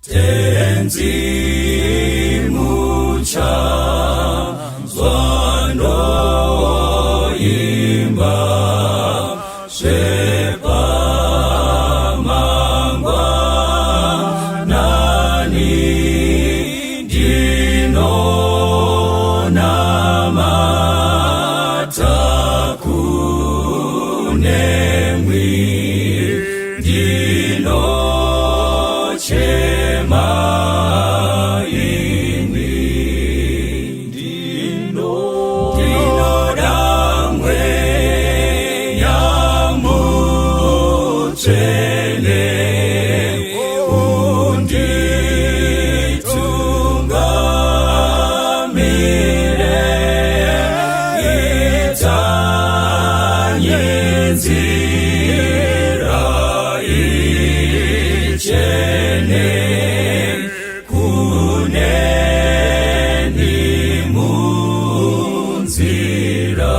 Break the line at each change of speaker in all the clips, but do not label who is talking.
Tenzi muchanzwa ndoimba zvepamangwanani ndinonamata kunemwi ndinochema imi ndinoda mweya mutsvene unditungamire itai nzira ichene kuneni munzira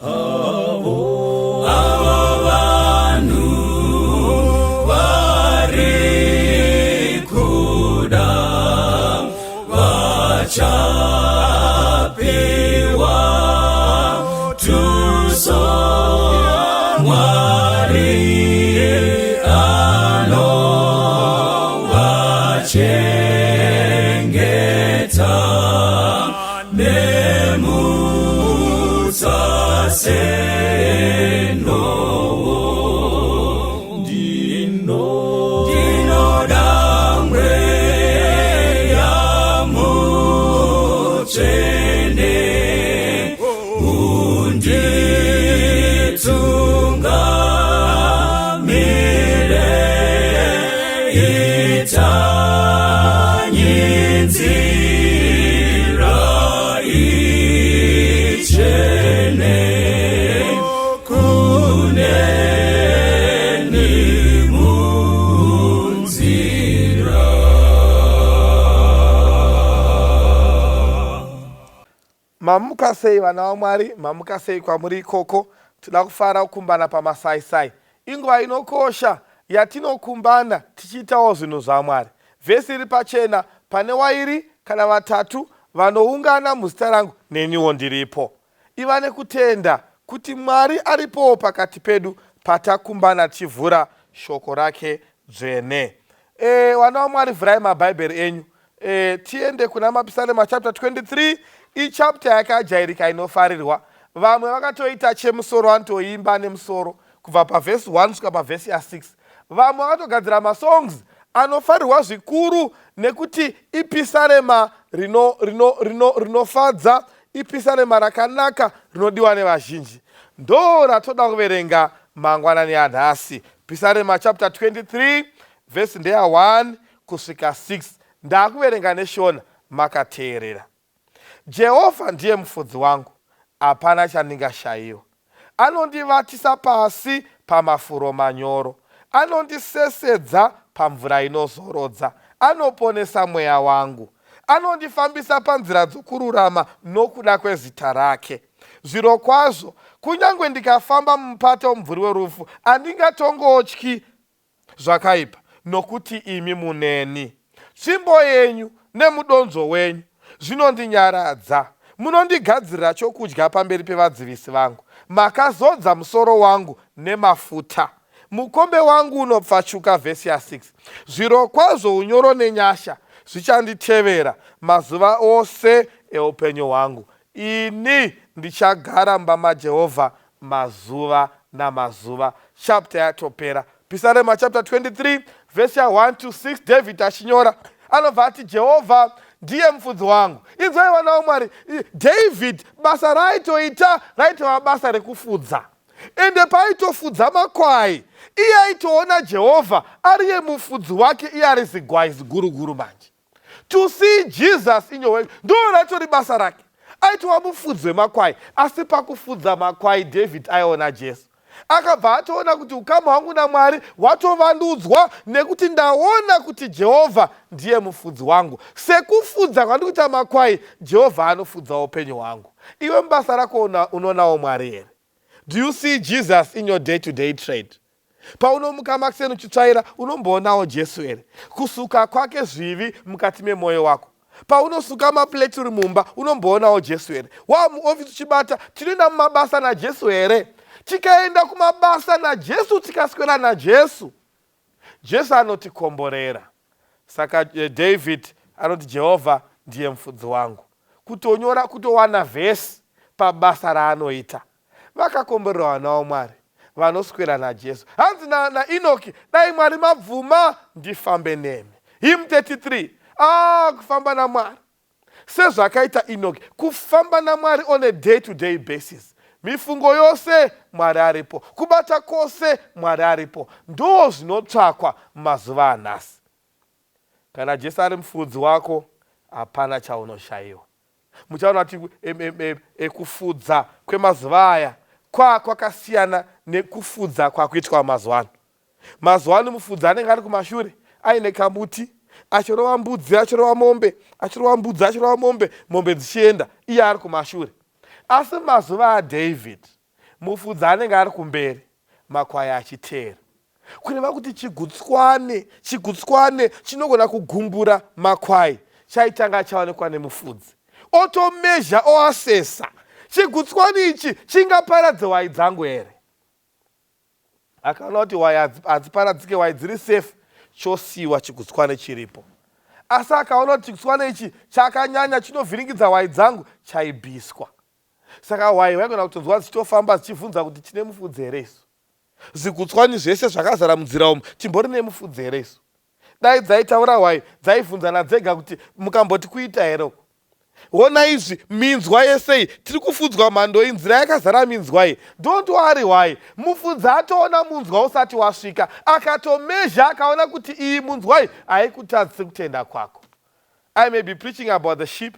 avo vanhu vari kuda vachapiwa tuso Mwari anovachengeta nemutsa senhowo ndinoda mweya mutsvene unditungamire itai nzira ichene kuneni munzira.
Mamuka sei vana vaMwari, mamuka sei kwamuri ikoko? Toda kufara kukumbana pamasaisai. Inguva inokosha yatinokumbana tichiitawo zvinhu zvaMwari. Vhesi iri pachena, pane wairi kana vatatu vanoungana muzita rangu, neniwo ndiripo. Iva nekutenda kuti Mwari aripowo pakati pedu patakumbana tichivhura shoko rake dzvene. Vana vaMwari, vhurai mabhaibheri enyu tiende kuna Mapisarema chapter 23. Ichapter yakajairika inofarirwa. Vamwe vakatoita chemusoro, vanotoimba nemusoro kubva pavhesi 1 kusvika pavhesi ya6. Vamwe vakatogadzira masongs anofarirwa zvikuru nekuti ipisarema rinofadza, rino, rino, rino ipisarema rakanaka rinodiwa nevazhinji. Ndo ratoda kuverenga mangwanani anhasi. Pisarema chapter 23, vhesi ndeya 1 kusvika 6. Ndakuverenga neShona, makateerera. Jehovha ndiye mufudzi wangu, hapana chandingashayiwa. Anondivatisa pasi pamafuro manyoro, anondisesedza pamvura inozorodza, anoponesa mweya wangu. Anondifambisa panzira dzokururama nokuda kwezita rake. Zvirokwazvo, kunyange ndikafamba mumupata womumvuri werufu, handingatongotyi zvakaipa, nokuti imi muneni. Tsvimbo yenyu nemudonzvo wenyu zvinondinyaradza. Munondigadzirira chokudya pamberi pevadzivisi vangu. Makazodza musoro wangu nemafuta, mukombe wangu unopfachuka. Vhesi ya6: Zvirokwazvo unyoro nenyasha zvichanditevera mazuva ose eupenyu hwangu, ini ndichagara mumba maJehovha mazuva namazuva. Chapter yatopera. Pisarema chapter 23, vhesi ya1 to 6, David achinyora anobva ati, "Jehovha ndiye mufudzi wangu." Inzwai vana vaMwari, David basa raaitoita raitova basa rekufudza. Ende paaitofudza makwai, iye aitoona Jehovha ariye mufudzi wake, iye ari zigwai ziguruguru. Manje to see Jesus in your way, ndo ratori basa rake. Aitova mufudzi wemakwai, asi pakufudza makwai David aiona Jesu. Akabva atoona kuti ukama hwangu naMwari hwatovandudzwa nekuti ndaona kuti Jehovha ndiye mufudzi wangu. Sekufudza kwandikuita makwai, Jehovha anofudza upenyu hwangu. Iwe mubasa rako unoonawo Mwari here? Do you see Jesus in your day to day trade? Paunomuka makuseni uchitsvaira, unomboonawo Jesu here? Kusuka kwake zvivi mukati memwoyo wako. Paunosuka maplate uri mumba, unomboonawo Jesu here? Wamuofisi uchibata, tinoenda mumabasa naJesu here? Tikaenda kumabasa naJesu, tikaswera naJesu, Jesu anotikomborera. Saka eh, David anoti Jehovha ndiye mufudzi wangu. Kutonyora, kutowana vhesi pabasa raanoita. Vakakomborerwa vana vaMwari vanoswera naJesu. Hanzi naEnoki, na dai Mwari mabvuma ndifambe nemi. Hymn 33. Ah, kufamba naMwari. Sezvakaita Enoki, kufamba naMwari on a day to day basis. Mifungo yose Mwari aripo, kubata kwose Mwari aripo. Ndo zvinotsvakwa mumazuva anhasi. Kana Jesu ari mufudzi wako, hapana chaunoshayiwa. Muchaona kuti kufudza kwemazuva aya kwa kwakasiyana nekufudza kwakuitwa mazuva ano. Mazuva ano mufudzi anenge ari kumashure aine kamuti achirova mbudzi achirova mombe achirova mbudzi achirova mombe mombe dzichienda iye ari kumashure. Asi mazuva aDavid mufudzi anenge ari kumberi makwai achiteera. Kureva kuti chigutswane chigutswane chinogona kugumbura makwai chaitanga chaonekwa nemufudzi otomezha oasesa chigutswani ichi chingaparadze hwai dzangu here? Akaona kuti hwai hadziparadzike, hwai dziri safe, chosiiwa chigutswane chiripo. Asi akaona kuti chigutswane ichi chakanyanya chinovhiringidza hwai dzangu, chaibviswa. Saka hwai vaigona kutonzwa dzichitofamba dzichibvunza kuti tine mufudzi here isu? Zvigutswani zvese zvakazara munzira umu, timbori nemufudzi here isu? Dai dzaitaura hwai dzaibvunzana dzega kuti mukamboti kuita here uku? Hona izvi, minzwa yese iyi, tiri kufudzwa mhando iyi, nzira yakazara minzwa iyi. Don't worry hwai, mufudzi atoona munzwa usati wasvika, akatomezha akaona kuti iyi munzwa iyi haikutadzisi kutenda kwako. I may be preaching about the sheep,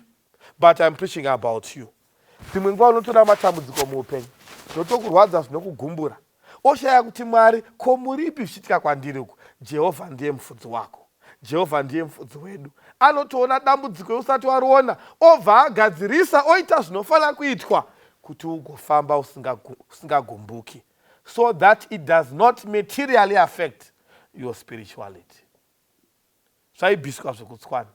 but I'm preaching about you. Dzimwe nguva unotoda matambudziko muupenyu, zvinotokurwadza, zvinokugumbura, oshaya kuti Mwari ko muripi zvichiitika kwandiri uku. Jehovha ndiye mufudzi wako. Jehovha ndiye mufudzi wedu. Anotoona dambudziko usati wariona, obva agadzirisa, oita zvinofanira kuitwa kuti ugofamba usingagumbuki, so that it does not materially affect your spirituality. Zvaibviswa zvekutswana.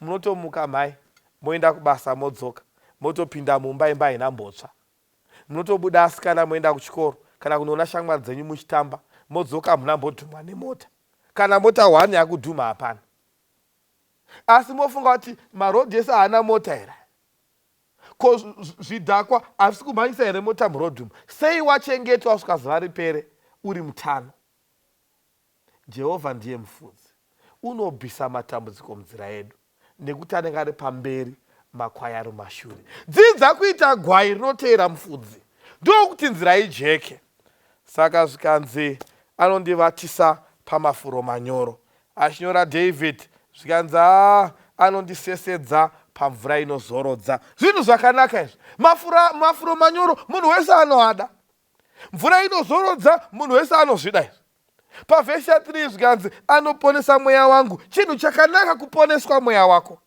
Munotomuka mhai, moenda kubasa modzoka, motopinda mumba, imba haina mbotsva. Munotobuda asikana moenda kuchikoro kana kunoona shamwari dzenyu muchitamba, modzoka hamuna mbodhumwa nemota. Kana mota one yakudhuma hapana. Asi mofunga kuti marodhi ese haana mota here? Ko zvidhakwa hazvisi kumhanyisa here mota murodhi umu? Sei wachengetwa kusvika zuva ripere uri mutano? Jehovha ndiye mufudzi. Unobvisa matambudziko munzira yedu nekuti anenge ari pamberi, makwai ari mumashure. Dzidza kuita gwai rinoteera mufudzi, ndokuti nzira ijeke. Saka zvikanzi anondivatisa pamafuro manyoro. Achinyora David zvikanzi haa anondisesedza pamvura inozorodza. Zvinhu zvakanaka izvi. Mafuro, mafuro manyoro munhu wese anoada. Mvura inozorodza munhu wese anozvida izvi. Pavhesi ya 3 zvikanzi anoponesa mweya wangu. Chinhu chakanaka kuponeswa mweya wako.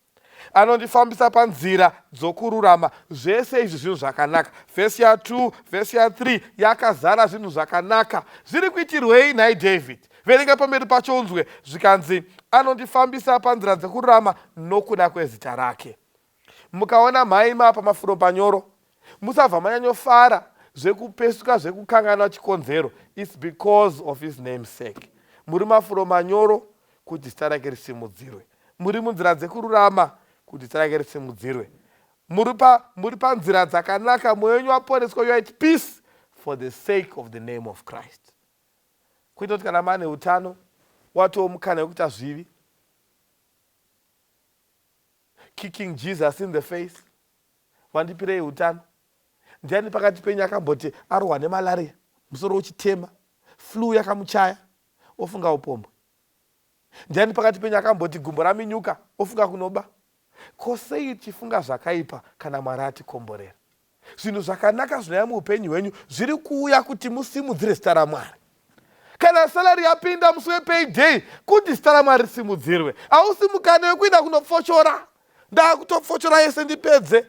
Anondifambisa panzira dzokururama. Zvese izvi zvinhu zvakanaka. Vhesi ya 2, vhesi ya 3 yakazara zvinhu zvakanaka. Zviri kuitirwei nhai David? Verenga pamberi pacho unzwe. Zvikanzi anondifambisa panzira dzekururama nokuda kwezita rake. Mukaona mhai maa pamafuro panyoro musabva manyanyofara zvekupesuka zvekukanganwa chikonzero its because of his name sake. Muri mafuro manyoro kuti zita rake risimudzirwe. Muri munzira dzekururama kuti zita rake risimudzirwe. Muri pa muri panzira dzakanaka mwoyo wenyu waporeswa you are at peace for the sake of the name of Christ. Kwete kuti kana mane utano watoo mukana wekuita zvivi. Kicking Jesus in the face. Wandipirei utano? Ndiani pakati penyu akamboti arohwa nemalaria, musoro uchitema, flu yakamuchaya, ofunga upombwe? Ndiani pakati penyu akamboti gumbo raminyuka, ofunga kunoba? Ko sei tichifunga zvakaipa kana Mwari atikomborera? Zvinhu zvakanaka zvinouya muupenyu hwenyu zviri kuuya kuti musimudzire zita raMwari. Kana salary yapinda musi wepayday, kuti zita raMwari risimudzirwe. Hausi mukana wekuenda kunopfochora. Ndakutopfochora yese ndipedze.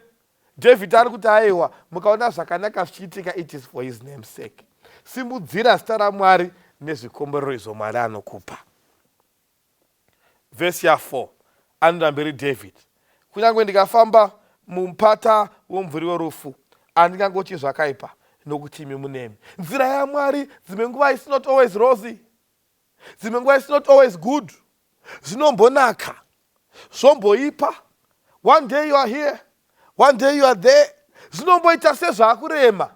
David ari kuti aiwa, mukaona zvakanaka zvichiitika, it is for his name's sake. Simudzira zita raMwari. nezvikomborero izvo Mwari anokupa. Vhesi ya4 anoenda mberi David, kunyange ndikafamba mumupata womumvuri werufu, handingangotyi zvakaipa, nokuti imi munemi. Nzira yaMwari dzimwe nguva is not always rosy, dzimwe nguva is not always good. Zvinombonaka, zvomboipa. One day you are here, one day you are there. Zvinomboita sezvaakurema.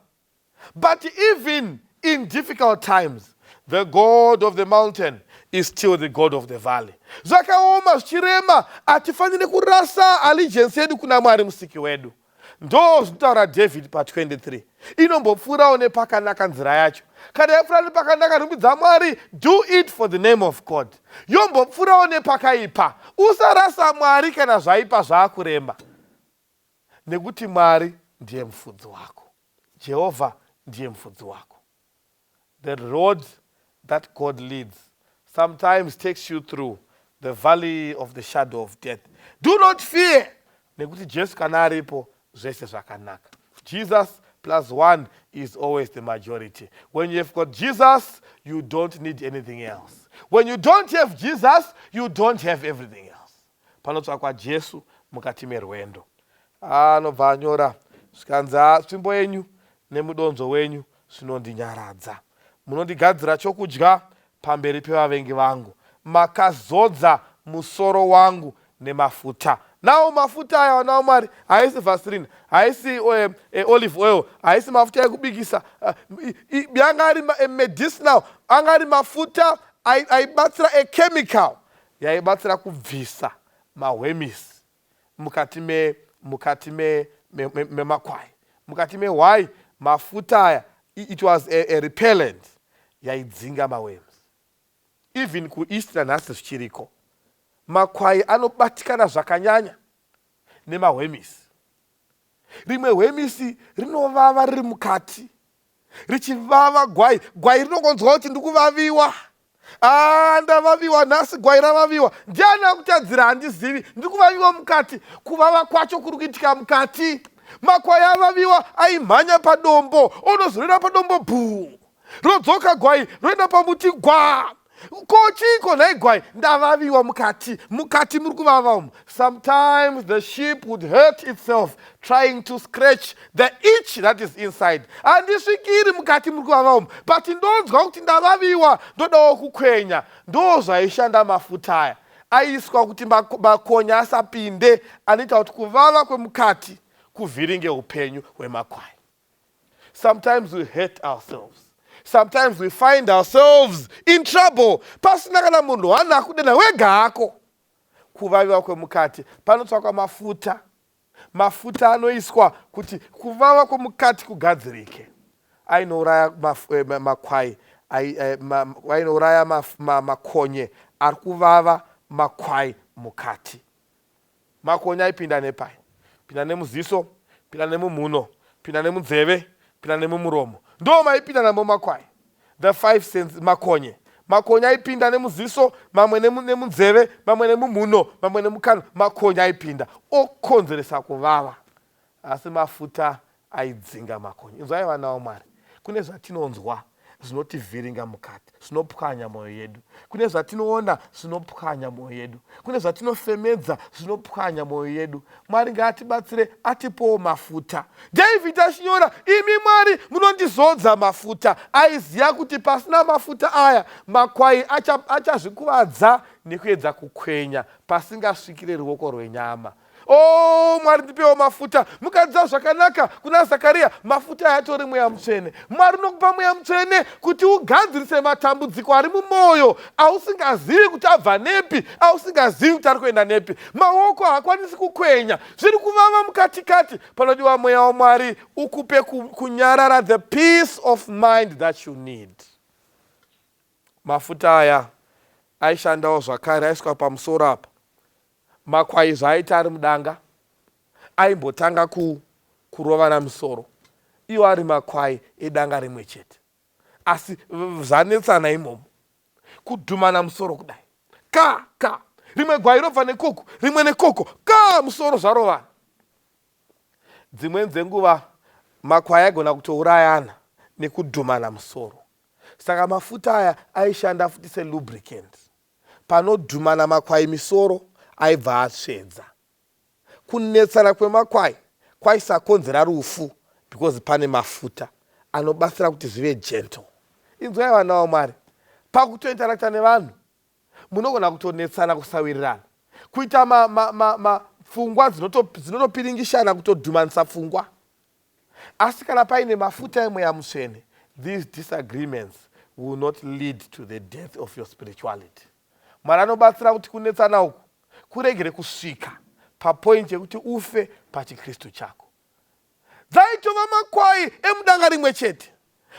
But even in difficult times, the God of the mountain is still the God of the valley. Zvakaoma, zvichirema, hatifaniri kurasa allegiance yedu kuna Mwari Musiki wedu. Ndo zvinotaura David pa23. Inombopfuurawo nepakanaka nzira yacho. Kana yapfuura nepakanaka, rumbidza Mwari, do it for the name of God. Yombopfuurawo nepakaipa, usarasa Mwari kana zvaipa zvaakurema, nekuti Mwari ndiye mufudzi wako. Jehovha ndiye mufudzi wako. The road that God leads sometimes takes you through the valley of the shadow of death. Do not fear, nekuti Jesu kana aripo, zvese zvakanaka. Jesus plus one is always the majority. When you have got Jesus, you don't need anything else. When you don't have Jesus, you don't have everything else. Panotsvakwa Jesu mukati merwendo. Anobva anyora zvikanzi, "Tsvimbo yenyu nemudonzvo wenyu zvinondinyaradza. Munondigadzira chokudya pamberi pevavengi vangu. Makazodza musoro wangu nemafuta." Nawo mafuta aya, vana vaMwari, haisi Vaseline, haisi olive oil, haisi mafuta ekubikisa. Yanga ari medicinal, anga ari mafuta aibatsira, achemical yaibatsira kubvisa mahwemisi mukati memakwai, mukati mehwai. Mafuta aya, it was a repellent yaidzinga maworms. Even kuEast nanhasi zvichiriko, makwai anobatikana zvakanyanya nemahwemisi. Rimwe hwemisi rinovava riri mukati, richivava gwai. Gwai rinongonzwa kuti ndikuvaviwa. A, ndavaviwa nhasi, gwai ravaviwa. Ndiani akutadzira? Handizivi, ndiri kuvaviwa mukati. Kuvava kwacho kuri kuitika mukati. Makwai avaviwa aimhanya padombo, onozorera padombo, bhuu, rodzoka gwai, roenda pamuti, gwa. Ko chiiko nhai gwai? Ndavaviwa mukati, mukati muri kuvava umu. Sometimes the sheep would hurt itself trying to scratch the itch that is inside. Handisvikiri, mukati muri kuvava umu, but ndonzwa kuti ndavaviwa, ndodawo kukwenya. Ndo zvaishanda mafuta aya, aiswa kuti makonya asapinde, anoita kuti kuvava kwemukati kuvhiringe upenyu hwemakwai. Sometimes we hurt ourselves. Sometimes we find ourselves in trouble pasina kana munhu wana akudena, wega hako. Kuvaviwa kwemukati, panotsvakwa mafuta. Mafuta anoiswa kuti kuvava kwemukati kugadzirike. Ainouraya makwai, ainouraya makonye ari kuvava makwai mukati. Makonye aipinda nepai? Pinda nemuziso, pinda nemumhuno, pinda nemunzeve, pinda nemumuromo. Ndo maipinda namo makwai, the five sense. Makonye aipinda nemuziso, mamwe nemunzeve, mamwe nemumhuno, mamwe nemukanwa. Makonye aipinda okonzeresa kuvava, asi mafuta aidzinga makonye. Inzwai vana vaMwari, kune zvatinonzwa zvinotivhiringa mukati, zvinopwanya mwoyo yedu. Kune zvatinoona zvinopwanya mwoyo yedu. Kune zvatinofemedza zvinopwanya mwoyo yedu. Mwari ngaatibatsire, atipowo mafuta. David achinyora, "Imi Mwari munondizodza mafuta," aiziva kuti pasina mafuta aya, makwai achazvikuvadza nekuedza kukwenya pasingasvikire ruoko rwenyama. O Mwari, ndipewo mafuta. Mukadzidza zvakanaka kuna Zakariya, mafuta aya atori Mweya Mutsvene. Mwari unokupa Mweya Mutsvene kuti ugadzirise matambudziko ari mumwoyo ausingazivi kuti abva nepi, ausingazivi kuti ari kuenda nepi. Maoko haakwanisi kukwenya, zviri kuvava mukatikati. Panodiwa Mweya waMwari ukupe kunyarara, the peace of mind that you need. Mafuta aya aishandawo zvakare aiswa pamusoro apa. Makwai zvaaita ari mudanga, aimbotanga kurovana musoro, iwo ari makwai edanga rimwe chete, asi zvanetsana imomo, kudhumana musoro kudai, ka ka, rimwe gwai robva nekoko, rimwe nekoko, ka, musoro zvarovana. Dzimweni dzenguva makwai aigona kutourayana nekudhumana musoro. Saka mafuta aya aishanda futi selubricant. Panodhumana makwai misoro aibva atsvedza. Kunetsana kwemakwai kwaisakonzera rufu because pane mafuta anobatsira kuti zvive gentle. Inzwai vana vaMwari, pakutointeracta nevanhu munogona kutonetsana, kusawirirana, kuita ma, ma, ma, ma, pfungwa dzinotopiringishana, kutodhumanisa pfungwa. Asi kana paine mafuta emweya mutsvene, these disagreements will not lead to the death of your spirituality. Mwari anobatsira kuti kunetsana uku kuregere kusvika papoint yekuti ufe pachikristu chako. Dzaitova makwai emudanga rimwe chete.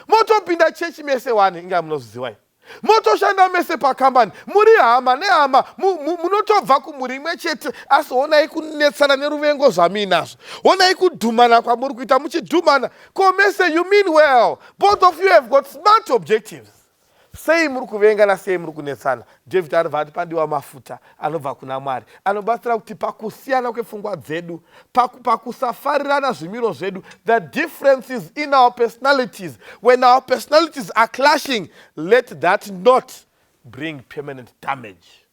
Motopinda chechi mese wani, inga munozviziva. Motoshanda mese pakambani, muri hama nehama, munotobva kumhuri imwe chete, asi honai kunetsana neruvengo zvamuinazvo. Honai kudhumana kwamuri kuita muchidhumana. Ko mese you mean well. Both of you have got smart objectives. Sei muri kuvengana, sei muri kunetsana? David aribva ati pandiwa mafuta anobva kuna Mwari anobatsira kuti pakusiyana kwepfungwa dzedu, pakusafarirana zvimiro zvedu, the differences in our personalities, when our personalities are clashing, let that not bring permanent damage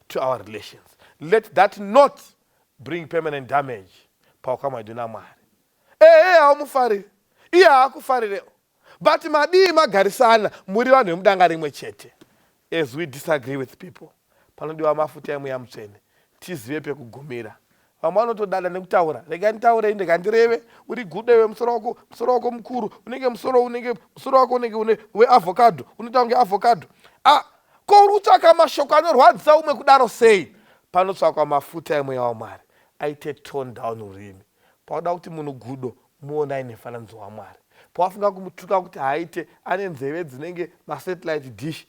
to our relations. Let that not bring permanent damage paukama hwedu naMwari. Ehe, haumufariri, iye haakufarirewo, but madii magarisana muri vanhu vemudanga rimwe chete? As we disagree with people, panodiwa mafuta emweya mutsvene tizive pekugumira. Vamwe vanotodada nekutaura, "Rega nditaurei, ndega ndireve, uri gudewe, musoro wako mukuru, unenge musoro unenge musoro wako unenge une weavocado, unoita kunge avocado." Ah, ko uri kutsvaka mashoko anorwadzisa umwe kudaro sei? Panotsvakwa mafuta emweya waMwari aite tone down rurimi. Pauda kuti munhu gudo, muonai nefananidzo waMwari. Pawafunga kumutuka kuti haaite, ane nzeve dzinenge masatellite dish,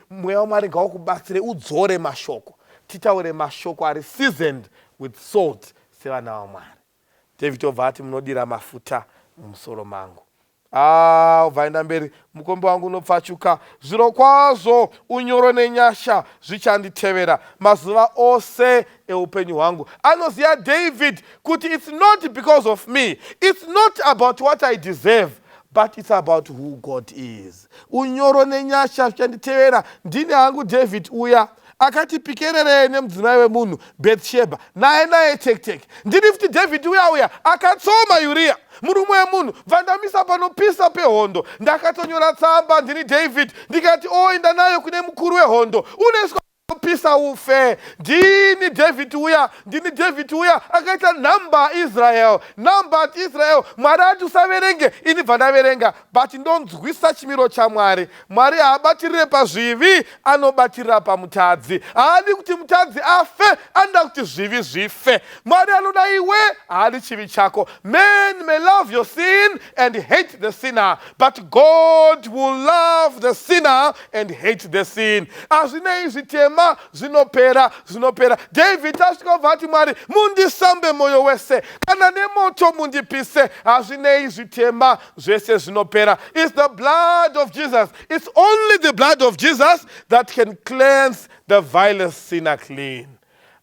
mweya waMwari ngaukubatsire udzore mashoko, titaure mashoko ari seasoned with salt sevana vaMwari. David obva ati, "Munodira mafuta mumusoro mangu." Ah, ubva enda mberi, "Mukombe wangu unopfachuka. Zviro kwazvo unyoro nenyasha zvichanditevera mazuva ose eupenyu hwangu." Anoziva David kuti it's not because of me, it's not about what I deserve, but it's about who God is. Unyoro nenyasha zvichanditevera. Ndini hangu David uya akati pikererei nemudzimai wemunhu Bethsheba, naye naye tektek. Ndini futi David uya uya akatsoma Uriya, murume wemunhu, bva ndamisa panopisa pehondo. Ndakatonyora tsamba, ndini David, ndikati oenda nayo kune mukuru wehondo, unoiswa pisa ufe. Ndini David uya, ndini David uya akaita number Israel, number Israel. Mwari ati usaverenge, ini bva ndaverenga, but ndonzwisa chimiro chaMwari. Mwari haabatirire pazvivi, anobatirira pamutadzi. Haadi kuti mutadzi afe, anoda kuti zvivi zvife. Mwari anoda iwe, haadi chivi chako. Men may love your sin and hate the sinner, but God will love the sinner and hate the sin. Hazvinei, zvitema zvinopera, zvinopera. David asvika kubva ati, "Mwari, mundisambe mwoyo wese, kana nemoto mundipise, hazvinei, zvitema zvese zvinopera." It's the blood of Jesus. It's only the blood of Jesus that can cleanse the vilest sinner clean.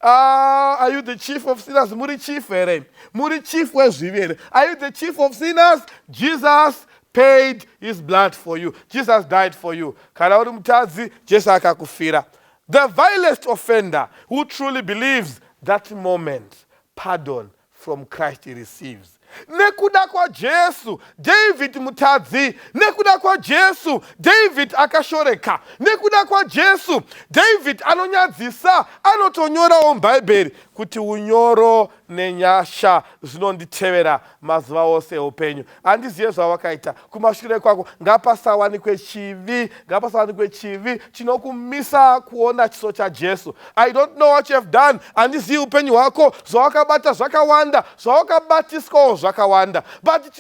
Are you the chief of sinners? Muri chief here? Muri chief wezvivi here? Are you the chief of sinners? Jesus paid his blood for you. Jesus died for you. Kana uri mutadzi, Jesu akakufira. The vilest offender who truly believes, that moment pardon from Christ he receives. Nekuda kwaJesu, David mutadzi, nekuda kwaJesu, David akashoreka, nekuda kwaJesu, David anonyadzisa, anotonyorawo mubhaibheri kuti unyoro nenyasha zvinonditevera mazuva ose eupenyu. Handizive zvawakaita kumashure kwako. Ngapasawanikwe chivi, ngapasawanikwe chivi chinokumisa kuona chiso chaJesu. I don't know what you have done. Handizivi upenyu hwako, zvawakabata zvakawanda, zvawakabatiswawo zvakawanda, but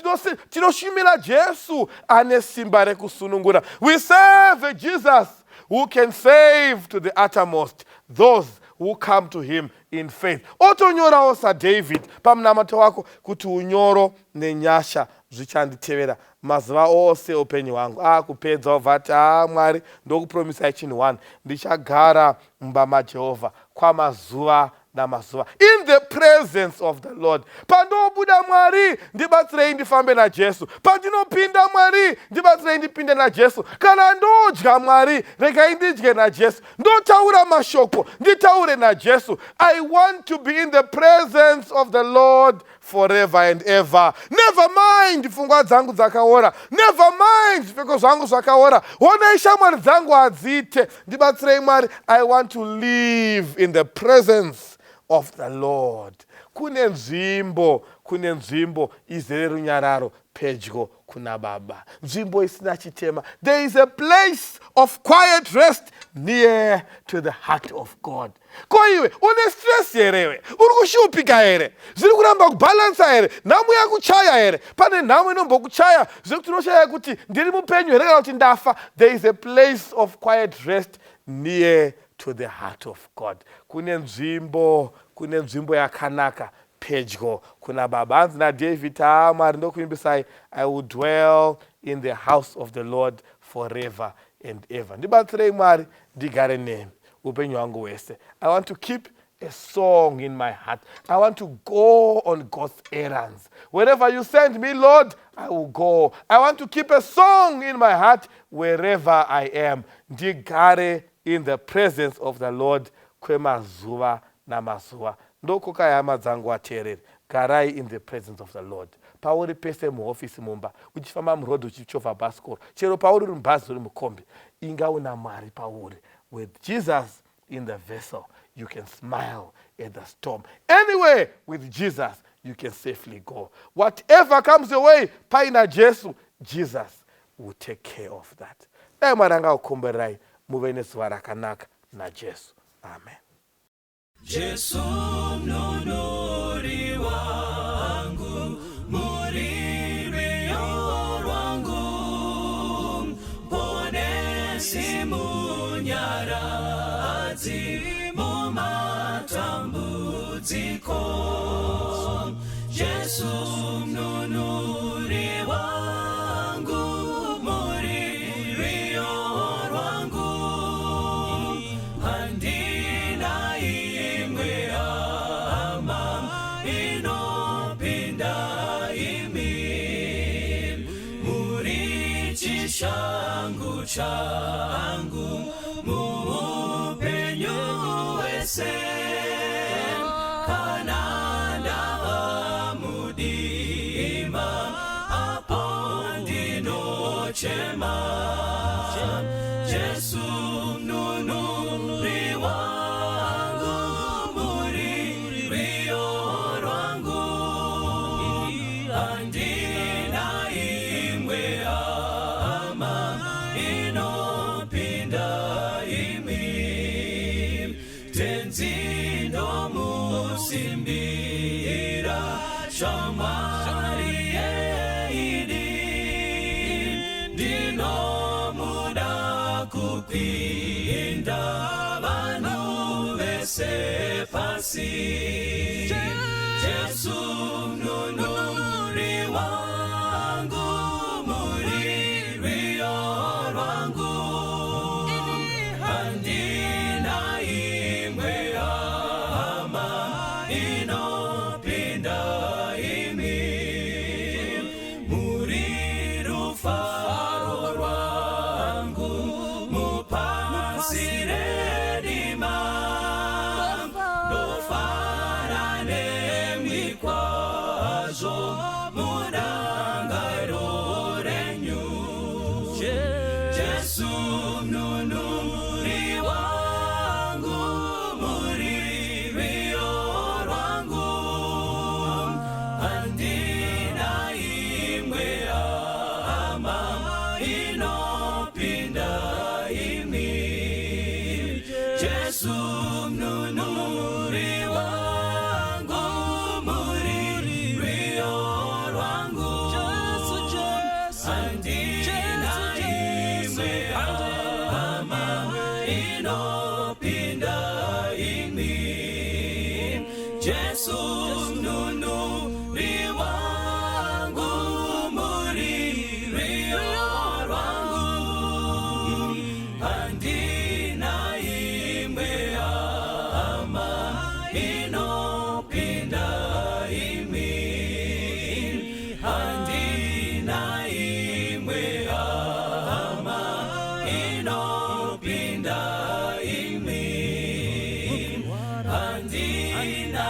tinoshumira Jesu ane simba rekusunungura. We serve Jesus who can save to the uttermost those who come to him in faith. Otonyorawo saDavid pamunamato wako kuti unyoro nenyasha zvichanditevera mazuva ose upenyu hwangu. Akupedza obva ati, "A Mwari, ndokupromisai chinhu one: ndichagara mumba maJehovha kwamazuva." namazuva. In the presence of the Lord. Pandobuda, Mwari, ndibatsirei ndifambe naJesu. Pandinopinda, Mwari, ndibatsirei ndipinde naJesu. Kana ndodya, Mwari, regai ndidye naJesu. Ndotaura mashoko, nditaure naJesu. I want to be in the presence of the Lord forever and ever. Never mind pfungwa dzangu dzakaora, never mind zvipfeko zvangu zvakaora, honai shamwari dzangu hadziite. Ndibatsirei, Mwari. I want to live in the presence of the Lord. Kune nzvimbo, kune nzvimbo izere runyararo pedyo kuna Baba, nzvimbo isina chitema. There is a place of quiet rest near to the heart of God. Ko iwe une stress herewe? Uri kushupika here? Zviri kuramba kubhalansa here? Nhamo yakuchaya here? Pane nhamo inombokuchaya zvekuti unoshaya kuti ndiri mupenyu here kana kuti ndafa. There is a place of quiet rest near to the heart of God. Kune nzvimbo, kune nzvimbo yakanaka pedyo kuna Baba. Hanzi naDavid, "Ha, Mwari, ndokuimbisai. I will dwell in the house of the Lord forever and ever." Ndibatsirei, Mwari, ndigare nemi upenyu hwangu hwese. I want to keep a song in my heart. I want to go on God's errands. Wherever you send me, Lord, I will go. I want to keep a song in my heart wherever I am. Ndigare in the presence of the Lord kwemazuva namazuva. Ndokoka hama dzangu vateereri, garai in the presence of the Lord. Pauri pese, muhofisi, mumba, uchifamba murodhi, uchichovha bhasikoro, chero pauri uri mubhazi, uri mukombi, inga una Mwari pauri. With Jesus in the vessel, you can smile at the storm. Anyway, with Jesus you can safely go. Whatever comes your way, paina Jesu, Jesus will take care of that. Dai Mwari angakukombererai muve nezuva rakanaka naJesu. Amen.
Jesu mununuri wangu, muri rwiyo rwangu, Muponesi, munyaradzi mumatambudziko. Jesu mununuri wangu, muri rwiyo rwangu, handina imwe hama inopinda imi, muri chishangu changu muupenyu hwese. Kana ndava mudima, apo ndinochema, Jesu mununuri wangu, muri rwiyo rwangu, handina imwe hama inopinda imi. Tenzi ndomusimbira, shamwari yeidi, ndinomuda kupinda vanhu vese pasi. Jesu mununuri wangu, muri rwiyo rwangu, handina imwe hama inopinda imi, muri rufaro rwangu mupasi rerima, ndofara nemwi kwazvo mudangaro renyu. Jesu mununuri wangu, muri rwiyo rwangu, handina imwe hama inopinda imi. Jesu mununuri wangu, muri rwiyo rwangu, handina imwe hama inopinda imi. Jesu mununuri wangu, muri rwiyo rwangu, handina imwe hama. Inopinda imi. Handina imwe hama inopinda imi. Handina